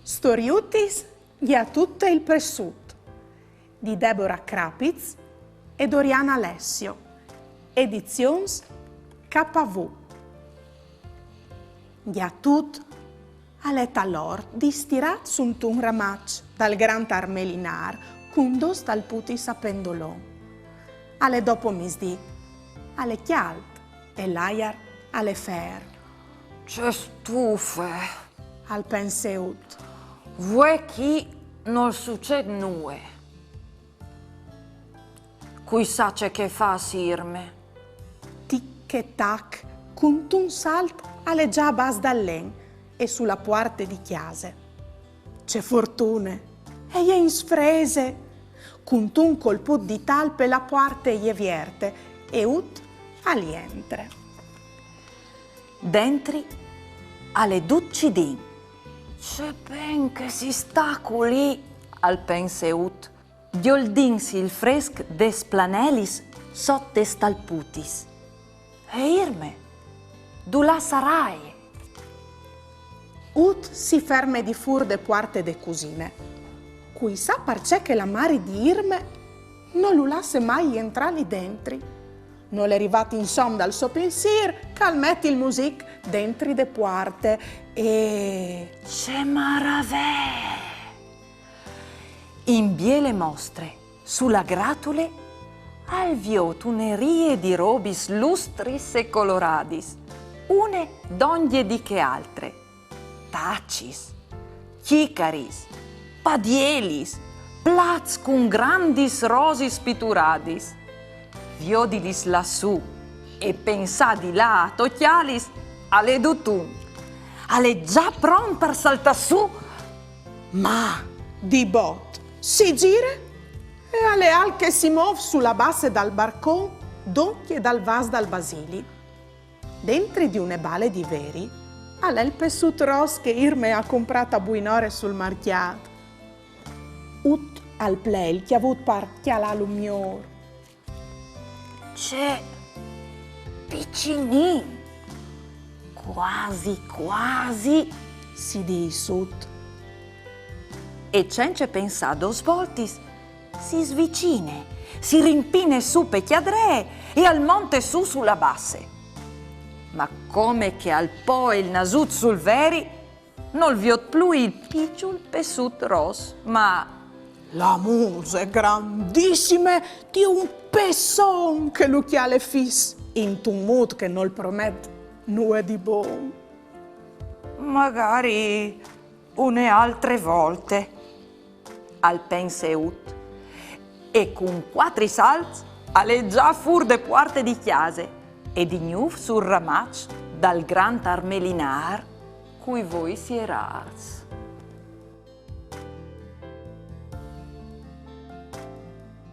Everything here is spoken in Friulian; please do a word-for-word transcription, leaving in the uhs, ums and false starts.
Storiutis Gjatut e il pessut di Debora Crapiz e Doriana Alessio, ediziuns K V. Gjatut al è tal ort distirât suntun ramaç dal grant armelinâr cun dôs talputis a pendolon. Al è dopomisdì, al è cjalt e l'aiar al è fer. Ce stufe, al pense Ut. Vuê chi nol sucêt nuie. Cui sa ce che e fâs Irme. Tic e tac, cuntun salt al è za abàs dal len e su la puarte di cjase. Ce fortune! E je in sfrese! Cuntun colput di talpe la puarte e je vierte e Ut al jentre. Dentri al è dut cidin. Ce ben che si sta culì, al pense Ut, gjoldintsi il fresc des planelis sot des talputis. E Irme, dulà saraie? Ut si ferme di fûr de puarte de cusine. Cui sa parcè che la mari di Irme no lu lasse mai jentrâ li dentri. Nol è rivât insom dal so pinsîr che al met il music dentri de puarte e... Ce maravee! In biele mostre, su la gratule, al viôt une rie di robis lustris e coloradis, une dongje di chê altre. Tacis, cjicaris, padielis, plats cun grandis rosis pituradis. Viodilis lassù e pensâ di lâ a tocjalis al è dutun. Al è za pront par saltâ sù, ma di bot si zire e al è alc che si môf su la basse dal barcon, doncje dal vâs dal basili. Dentri di une bale di veri al è il pessut ros che Irme e à comprât a buinore sul marcjât. Ut al plee il cjavut par cjalâlu miôr. Ce picinin! Cuasi, cuasi, si dîs Ut. E cence pensâ dôs voltis, si svicine, si rimpine sù pe cjadree e al monte sù su la basse. Ma come che al poie il nasut sul veri, nol viôt plui il piçul pessut ros, ma la muse grandissime di un pesson che lu cjale fis, intun mût che nol promet nuie di bon. Magari une altre volte, al pense Ut, e cun cuatri salts al è za fûr de puarte di cjase e di gnûf sul ramaç dal grant armelinâr cui voi sierâts.